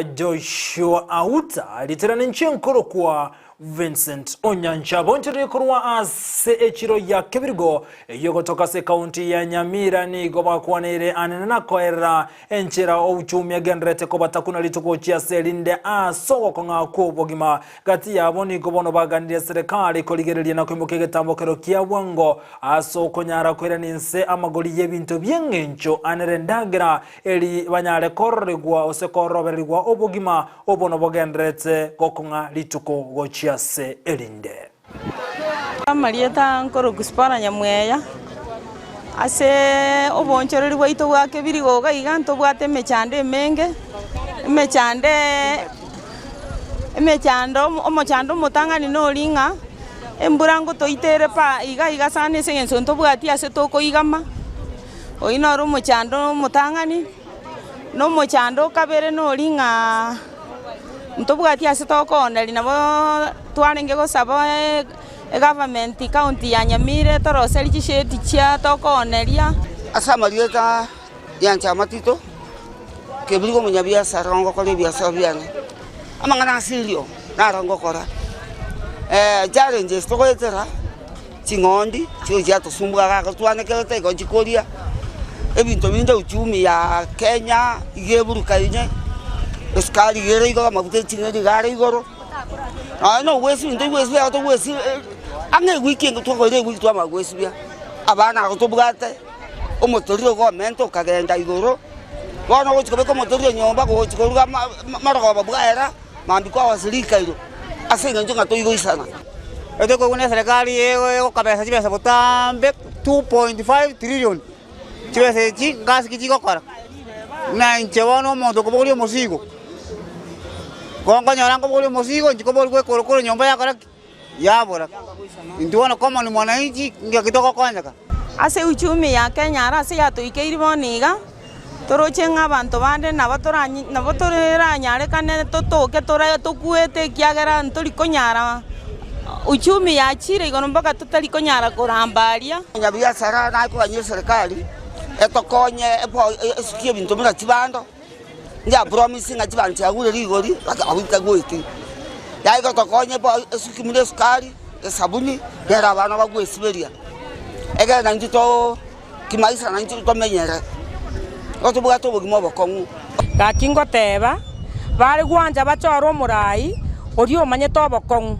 Joshua Auta, ritirani inche nkorokwa Vincent Onyancha, bonchorire korwa ase echiro ya Kebirigo eyio gotoka ase ekaunti ya Nyamira nigo bakwaneire anene na koerera enchera ouchumi agendererete kobatakuna rituko gochia ase erinde ase ogokong'a kw'obogima gati yabo nigo bono baganirie serikali korigereria na koimokia egetambokero kia bwango ase okonyara koirania inse amagori y'ebinto bi'eng'encho anere endagera Eri banyare kororegwa gose korobererigwa obogima obo nobogendererete gokong'a rituko gochia ase erinde. Amarieta nkorokwa Sipora Nyamweya, ase oboonchoreri bwaito bwa kebirigo iga iga ntobwate emechando emenge, emechando emechando omochando omotang'ani noria ng'a embura ngotoitere pa iga iga sana ase eng'encho ntobwati ase tokoigama. Oyio noro omochando omotang'ani, na omochando o kabere noria ng'a ntobwati ase tokooneria nabo twarenge gosaba egovernment county ya Nyamira etoroserie chishedi chia tokooneria. Ase amarieta yancha amatito, kebirigwe omonyabiasara ngokora ebiasara biane, amang'ana ase erio naro ngokora, challenges togoetera. Ching'ondi chio chiatosumbua iga twanekerete igo chikoria ebinto binde uchumi ya Kenya iga eburukaine, esukari iga ere igoro, amaguta ya ching'eni iga are igoro, nonya na ogwesibia ntobwesibia igo tobwesibia ang'e ewiki enge twakorire ewiki twamanya gwesibia, abana aba tobwate, omotoriro iga omenta okagenda igoro, bono ogochi kobeka omotoriro nyomba gochi koruga ama marogoba bwaera. Mambia kwagosire rikairo ase engencho ng'a toigoisana. Etokoigwa na eserekari egokabesa chibesa botambe 2.5 trillion, chibesa echi ngasi ki chigokora? Buna inche bono omonto okobogoria omosigo, ko nkonyora nkobogoria omosigo inche koborigwa ekorokoro nyomba yakora ki? Yabora. Intwe bono common mwananchi ngaki togokonyeka. Ase uchumi ya Kenya aro ase yatoikeiri bono iga, toroche ng'a abanto bande nabo toranyi nabo toranyarekane totoke tore tokuete ekiagera ntori konyara uchumi yachire igoro mpaka totari konyara koramba aria. Omonyabiasara nakogania eserekari etokonye esukie ebinto buna chibando. Ndiapromise ng'a chibanto chiagure rigori mpaka abwo ntagweti. Yaye gotokonya bo esuki buna esukari, esabuni, nere abana bagwesiberia. Ekero naintwe too kimaisha naintwe tomenyere, igo tobwate obogima obokong'u. Gaki ngoteeba, bare gwancha bachore omoraai oria omanyete obokong'u,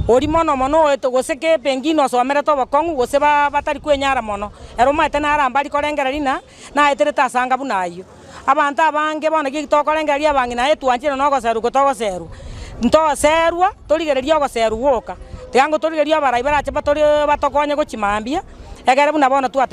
oria mono mono oete gose ke pengine osomerete obokong'u gose batari kwenyara mono, ere omanyete naro ambari korengereria ng'a naeterete ase anga buna ayio. Abanto abange bono ki tokorengereria abang'ina aye twanchire nogoserwa ko togoserwa. Ntoserwa torigererie ogoserwa gwoka, tiga ngo torigererie abarai barache batore batokonye gochia mambia, egere buna bono twate.